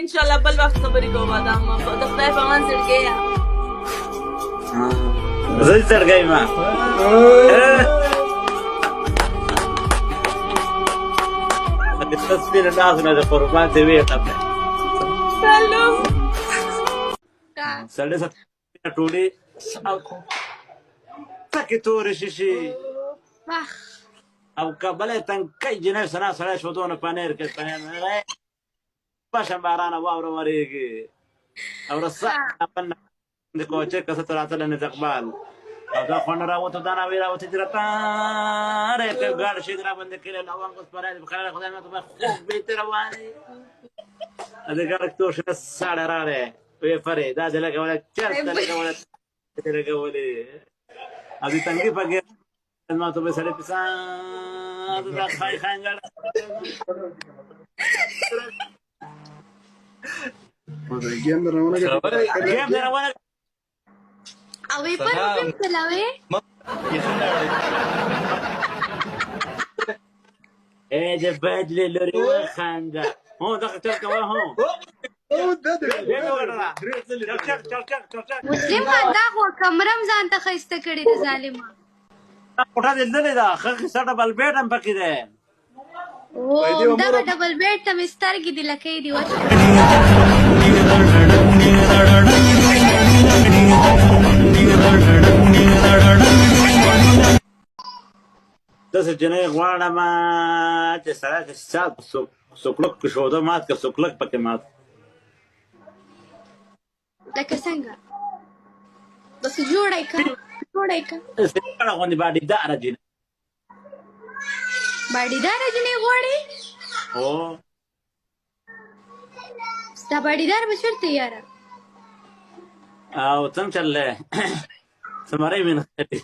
ان شاء الله بل وخت خبرې کوو. دا د خدای په امان زړګیه. زه زړګی ما ته سپینه لاسونه د قربان دې وې. سلام سړی سره ټولې او تکې تورې شیشې او کبله تنکۍ جنۍ سنا سړی شو دونه پنیر کې پنیر پشم باران واوره ورېږي او رسا د کوچه کسه تر راتله نه اقبال او دا خوند راوته، دا ناوې راوته چې راته ره ګاډ شي را باندې کړه لوان اوس پرای بخره خدای مې ته خوب به تر رواني ا دې ګاډ تو شنه ساړه راړې وې فرې دا دې لګولې چرته لګولې دې لګولې ا دې تنګي پګې ما ته به سړی پسا دا خای خای ګاډ. ګیم روانه، ګیم روانه. او پر کوم چلاوي؟ اے د بدلې لري وخنده هو دغه چل کوه. هو مسلم دا خو کمرم ځان ته ښایسته کړې ده ظالمه. کوټه دې لیدلې ده؟ ښه ښه ډبل بیډ هم پکې دی. او دغه ډبل بیډ ته مې سترګې دي لکۍ دي وچ. داسې جنۍ غواړم چې سړی چې چا سوکلک کې شوده مات که سوکلک پکې مات. لکه څنګه بس جوړه که، جوړه که څنګه غوندې باډیداره جنۍ. باډیداره جنۍ غواړې؟ هو. ستا باډیدار به چېرته یاره؟ او څنګه چل دی سمرۍ مې نښتې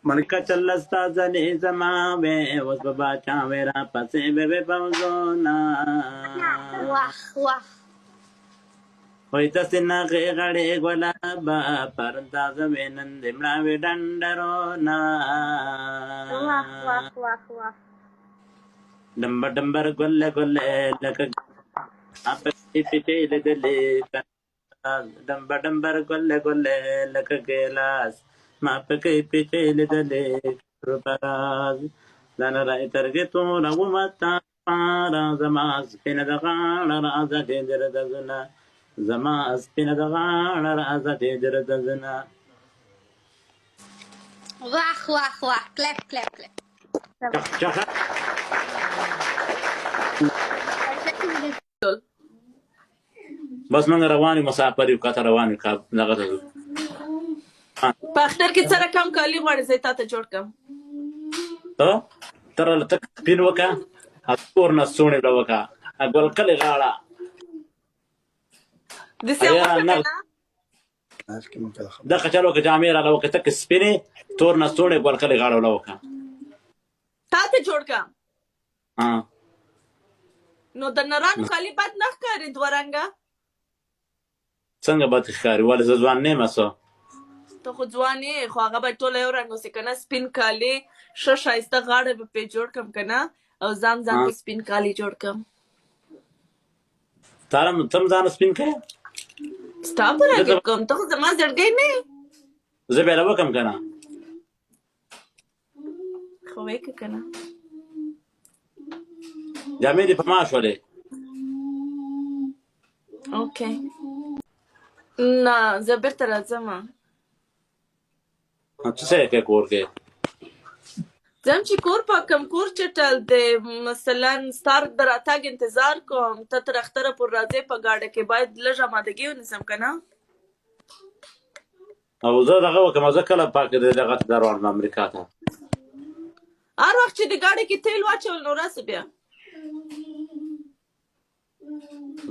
ملکه چل ستا ځنې زما وې، اوس به باچا وې را پسې به وې پوځونه. واخ واخ. وای داسې نغې غړې ګلابه پرون تازه وې، نن دې مړاوې ډنډرونه. واخ واخ واخ واخ. ډمبر ډمبر ګله ګله لکه پکې پټې لیدلې، ډمبر ډمبر ګله ګله لکه ګیلاس ما پکې پټې لیدلې پراز ځان راي ترګې توره ومتا پارا زما سپینه د غاړه راځه دې در دزنه، زما سپینه د غاړه راځه دې در دزنه. واخ واخ واخ، کلپ کلپ کلپ. چخ. بس موږ روان یو، مسافر یو، کاته روان یو دغه ته. په اختر کې څه رقم کالي غواړې زه یې تا ته جوړ کړم؟ ته تر تک سپین وکه، تور نه سوڼې له وکه، ګل کلې غاړه داسې وکړه که نه دغه چلو که جامې راله وکه، تک سپینې تور نه سوڼې ګل کلې غاړه له وکه. تا ته جوړ کړم نو د نرانو کالي بد نه ښکاري دوه رنګه؟ څنګه بد ښکاري؟ ولې زه ځوان نه یم؟ څه ته خو ځوان یې، خو هغه به ټول یو رنګ اوسي که نه؟ سپین کالي ښه ښایسته غاړه به پرې جوړ کړم که نه، او ځان ځان ته سپین کالي جوړ کړم. تارم تم ځان سپین کړې؟ ستا په رنګ یې کوم، ته خو زما زړګی نه یې. زه بیا وکم که نه؟ خو ویې که که نه. جامې دې په ما شولې. اوکې، نه زه بیرته راځم. څه څه کوې کور کې؟ ځم چې کور پاک کم، کور چټل دی. مثلا ستا د راتګ انتظار کوم، ته تر اختره پورې راځې په ګاډه کې، باید لږ امادګي ونیسم که نه. او زه دغه وکم، زه کله پاک دغه ته روان امریکا ته؟ هر وخت چې د ګاډي کې تیل واچول نو راسه بیا.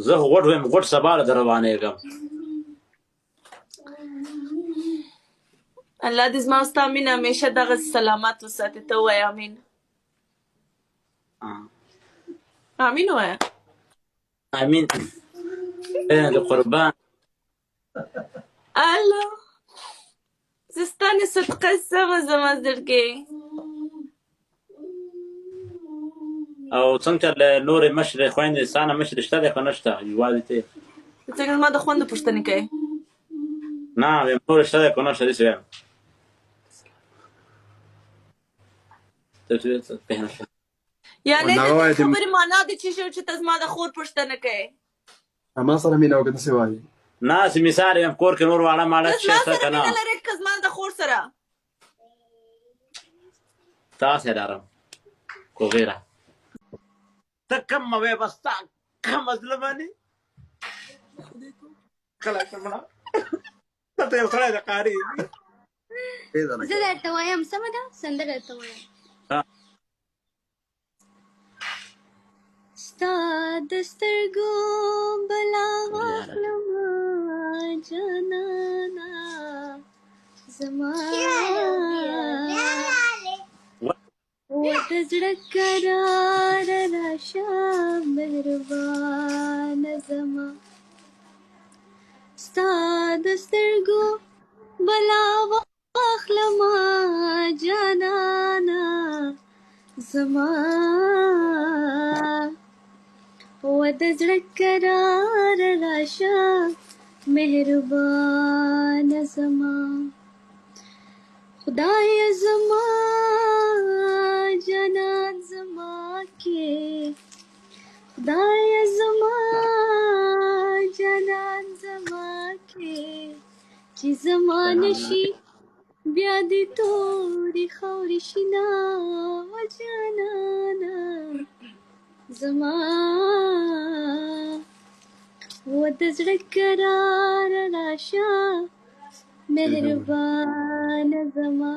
زه غوټ وایم، غوټ سبا له روانېږم. الله دې زما او ستا مینه همیشه دغسې سلامت وساتي. ته ووایه امین. امین ووایه. امین د قربان. الو زه ستا نه صدقه سمه زما زړګی. او څنګه چې له نورې مشرې خویندې ستا نه مشرې شته دی که نه شته؟ یوازې ته؟ څنګه زما د خوندو پوښتنې کوې؟ نه، وایم نورې شته دی که نه شته، داسې وایم. ته څه پوه نه شوې. یعنې د هغه دې وایي چې خبرې معنا د چی شو چې ته زما د خور پوښتنه کوې؟ ما سره مینه وکړه، داسې وایي. نه، چې مثال یم، کور کې نور واړه ماړه ته شی زما شته سره که نه؟ مینه لرې که زما د خور سره؟ تاسې لرم کوغیره. ته کم مه وایه، بس تا کم زړه باندې کله کله ته یو سړی د قاري. زه درته وایم، سمه ده، سندره درته وایم. ستا د سترګو بلا واخلم جانانا زما، و د زړه قرار راشه مهربان زما، ستا د سترګو بلا واخلم جانانا زما، و د زړه قرار راشه مهربان زما، خدای زما جانان زما کې، خدای زما جانان زما کې چې زما نشي بیا دې تورې خاورې شینا جانانا زما، و د زړه قرار راشه مهربان زما.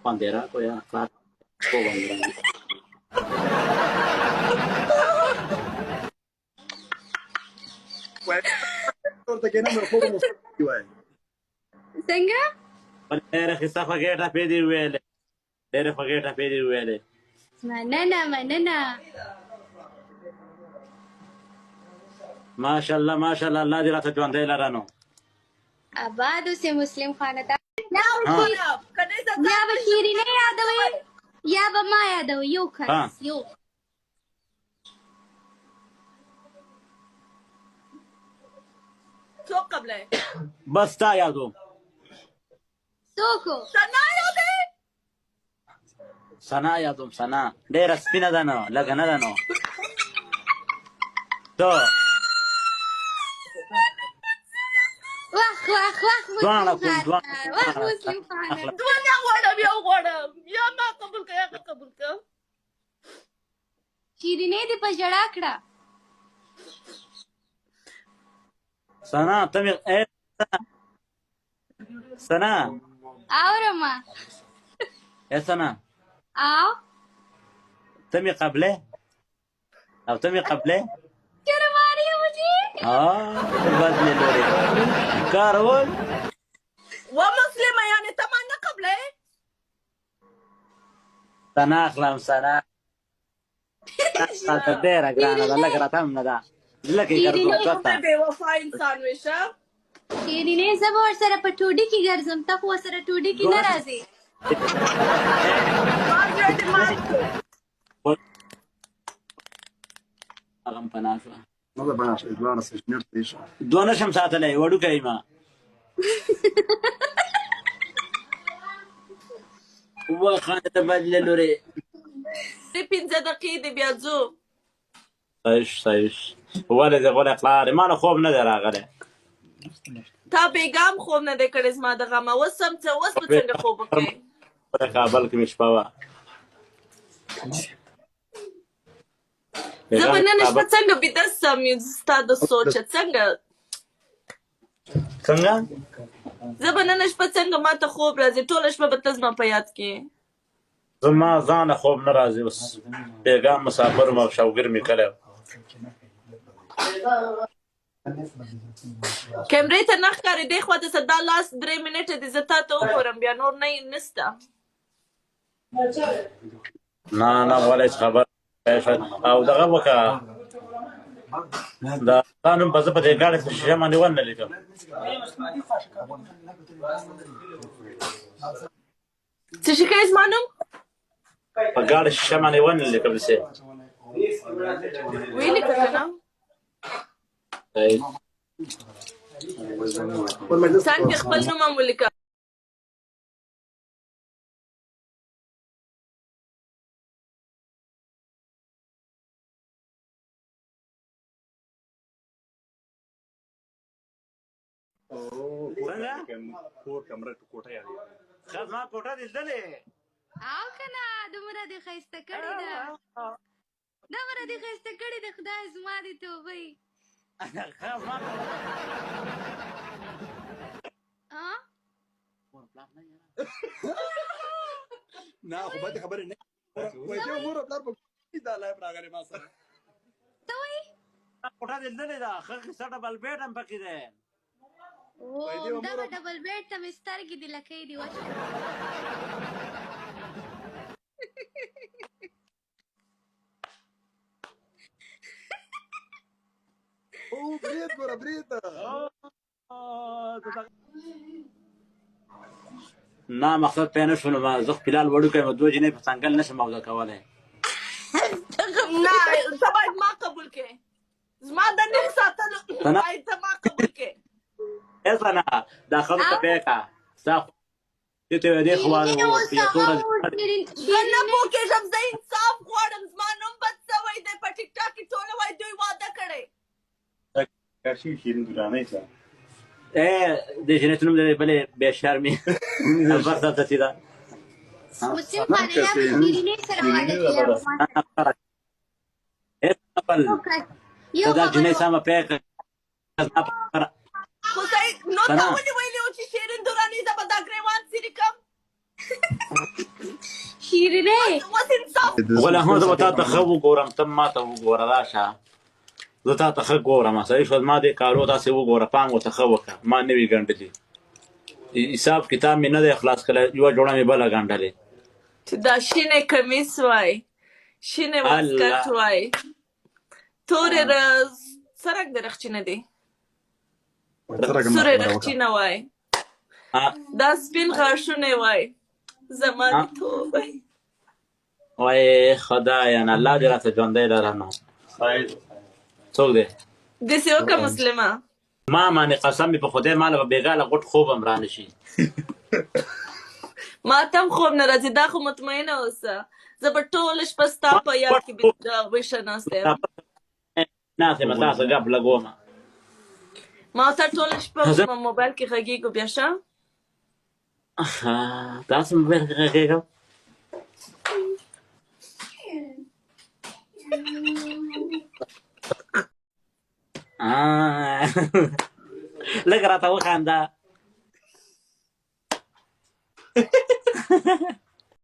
باندې را کویا کار کو باندې را. ورته کېنم، خو به مو وایي. څنګه؟ ډېره ښایسته خوږې ټپې دې وویلې، ډېرې خوږې ټپې دې وویلې. مننه مننه. ماشاءالله ماشاءالله، الله دې راته ژوندی لره. نو اباد اوسې مسلم خانه. تا ها. یا به شیرینه یادوي یا به ما یادوي، یو کس یو. څوک قبلې؟ بس تا یادوم. څوک؟ ثنا یادې؟ ثنا یادوم. ثنا ډېره سپینه ده، نو لږه نه ده. نو ته واخ واخ واخ دواړه مسلم کوم، خانه، دواړه. واخ مسلم خانه. دوه نه غواړم، یو غواړم. یا ما قبول کړه یا قبول کړه. شیرینې دې په ژړا کړه. ثنا ته مې ای ثنا، اورم. ای ثنا. او ته مې قبلې او ته مې قبلې؟ شرم آ رہی ہے مجھے. ها، بدلې لورې کارول. و مسلمه، یعنې ته ما نه قبلې؟ ثنا اخلم. ثنا ته ډېره ګرانه ده، لږ راته هم نه ده، زړه کې ګرځوم چاته. بې وفا انسان وې شه. شیرینې، زه به ورسره په ټوډي کې ګرځم، ته خو ورسره ټوډي کې نه راځې. ما زړه دې مات کړو. هغه هم پناه شوه. نه ده پناه شوې، دواړه سجنیر ته شو. دوه نشم ساتلی، وړوکی ما وخانه ته بدلې لورې. دې 5 دقیقې دې بیا ځو. صحیح صحیح. ولې دې غولی پلار ما له خوب نه دی راغلی. تا بېګام خوب نه دی کړی زما د غمه، اوس هم څه، اوس به څنګه خوب وکړې؟ په کابل کې مې شپه وه. زه به نن شپه څنګه بیده سم ستا د سوچه؟ څنګه؟ څنګه؟ زه به نن شپه څنګه، ما ته خوب راځي؟ ټوله شپه به ته زما په یاد کې. زما ځانه خوب نه راځي اوس. بېګا مسافر وم او شوګیر مې کړی و. کیمرې ته نه ښکاري، دې خوا ته څه. دا لاس 3 منټه دي، زه تا ته وګورم، بیا نور نه نسته. نه نه، ولې خبر او دغه وکړه. دا تا نوم به زه په دې ګاډي کې شیشه باندې ونه لیکم. څه شي کوې زما نوم؟ په ګاډي شیشه باندې ونه لیکم داسې. ویلیکه که نه؟ څنګ کې خپل نوم هم ولیکه. څنګه؟ کور کمره کوټه یادېږي. ښه، زما کوټه دې لیدلې؟ او که نه، دومره دې ښایسته کړې ده، دومره دې ښایسته کړې ده، خدای زما دې توبه وي. ښه، زما ها؟ مور پلار نه یاره. نه، خو بده خبرې نه وای. دې مور او پلار په دا live راغلی ما سره. ته وایي؟ کوټه دې لیدلې ده؟ ښه قصه، double bed هم پکې دی. او وای دې مور دغه double bed ته مې سترګې دي، لکۍ دي وچې. او برید ګوره، برید. نه، مقصد پې نه شو. نو ما زه خو بلال وړوکی یم، دوه جینۍ په څنګل نشم اوده کولی. نه، ته باید ما قبول کړې، زما د نوم ساتلو. سنا. باید ته ما قبول کړې. ای سنا، دا ښځو ته پې کا ستا دې ته دې خو شیرینې اوس یو څو هغه ورځې و زه نه شیرینې. پوهېږم، زه انصاف غواړم. زما نوم بد سوی دی په ټیک ټاک کې، ټوله وایي دوی واده کړی. کاشي شیرین درانۍ سره. ای دې جینۍ څه نوم دی؟ بلې بې شرمې اکبر صاحب ته چې ده. مسلم خانه، یا به شیرینې سره واده شیرینې کې یا ده. به ما سره. ای بل یو ته دا خبره جینۍ سمه پې کړه، زما په خبره. خو صحیح نو تا سنا. ولې ویلي وو چې شیرین دراني زه به دا ګریوان څیرې کم؟ شیرینې. اوس انصاف. غله هم زه به تا ته ښه وګورم، ته ما ته وګوره، راشه زه تا ته ښه ګورم. صحیح شو؟ ما دې کالو داسې وګوره، پام ورته ښه وکړه. ما نوي ګنډلي، حساب کتاب مې نه دی خلاص کړی، یوه جوړه مې بله ګنډلې. چې دا شینې کمیس وای، شینې واسکټ الله وای، تورې څه رنګ د رخچینه دي، سورې رخچینه وای، دا سپین غاښونه وای، زما دې توبه. وای خدایا، نه، الله دې راته ژوندی لره. نو څوک دی؟ داسې وکړه مسلمه. ما باندې قسم مې په خدای، ما له به بېګا له غوټ خوب هم رانه شي. ما ته هم خوب نه راځي، دا خو مطمئنه اوسه، زه به ټوله شپه ستا ما په یاد غوټ کې خوب ویښه ناسته یم. ناست یم، تاسو ګپ لګوم. ما او تا ټوله شپه زه په موبایل کې غږېږو بیا، ښه؟ تاسو موبایل کې غږېږم؟ لږ راته وخانده.